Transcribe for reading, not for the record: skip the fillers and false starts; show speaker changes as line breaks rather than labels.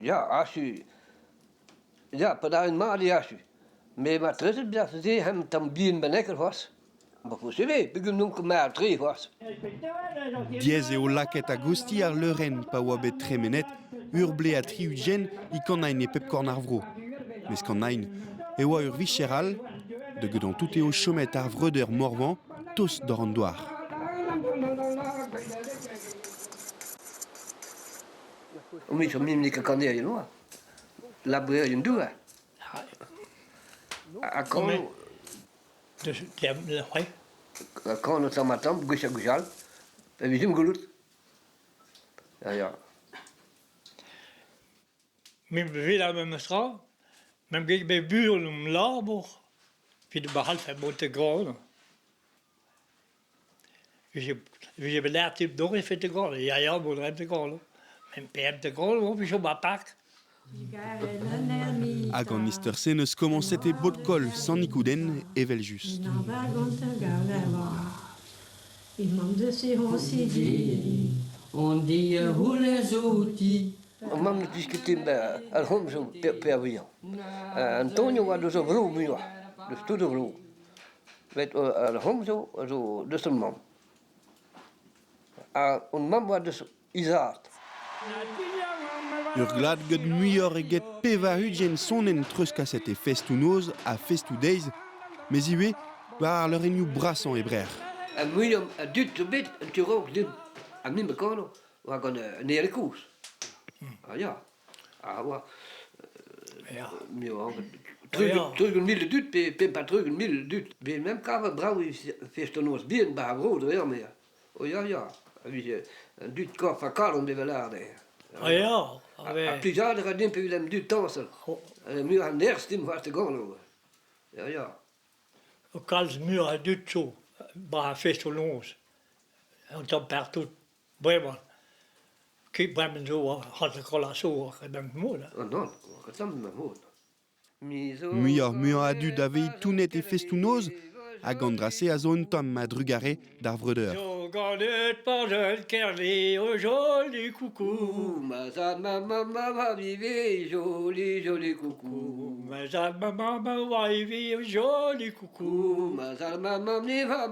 Ya, achu. Ya, pa mat eo achu. Met marteze se un tamm bihan bennak c'hoazh. Ma forzh peogwir n'on ket mat-tre c'hoazh.
Diaes eo lakaet a-gosti ar leurenn pa oa bet tremenet ur blez ha tri-ugent e Kanain e pep korn ar vro. Mes Kanain e oa ur vicher all, da gedan tout eo chomet ar vreudeur Morvan tost doc'h an douar.
Me zo mimik kanerien oa. Labourerien douar. Ha kan... Kan tamm-ha-tamm, gwech ha gwech all. Pa vijemp gwelout. Ya, ya.
Me 'vez ar memes tra, me'm get bet buan em labour evit ma c'hallfe mont da ganañ. Vije bet lâret dit dor e fete ganañ, ya ya mont a raimp da ganañ. Met pe da ganañ 'vije ma park.
Hag an istor-se 'neus komañset e Bodkol Sant-Nikoudenn evel-just.
Mamm diskutimp ar c'homzoù peurvuiañ. Antonio oa deus ar vro muioc'h, deus tout ar vro. Met ar c'homzoù a zo deus hon mamm. Ha hon mamm oa deus he zad.
Ur glad gant muioc'h eget 80 sonenn treuzkaset e festoù-noz ha festoù-deiz, mes ivez war ar leurennoù brasañ e Brec'h.
Ha muioc'h a dud zo bet en tu raok din. Ha me ma kano oa gant an ael kozh. Ah ya. Ah oa. Me oa 30 mil a dud pe 35 mil a dud. Bet même kavet brav e festoù-noz bihan 'ba ar vro dre amañ. Oh ya ya, a vije an dud korf ha kalon evel lâret eo.
Ah ya,
Ha plijadur a dimp evit an dud dañsal. Muioc'h a nerzh dimp c'hoazh da ganañ. Ya ya.
Kalz muioc'h a dud zo 'ba ar festoù-noz, un tamm partout bremañ. Ket bremañ zo hanter-kant zo memes mod.
Oh non, tamm memes mod.
Muioc'h-muiañ a dud a vez tounet e festoù-noz hag an dra-se a zo un tamm a-drugarez d'ar vreudeur.
Zo ganet pajenn Kerne, o joli coucou.
Ma zad, ma mamm, ma mab ivez, joli, joli coucou.
Ma zad, ma mamm, ma oa ivez, joli coucou.
Ma zad, ma mamm, ne va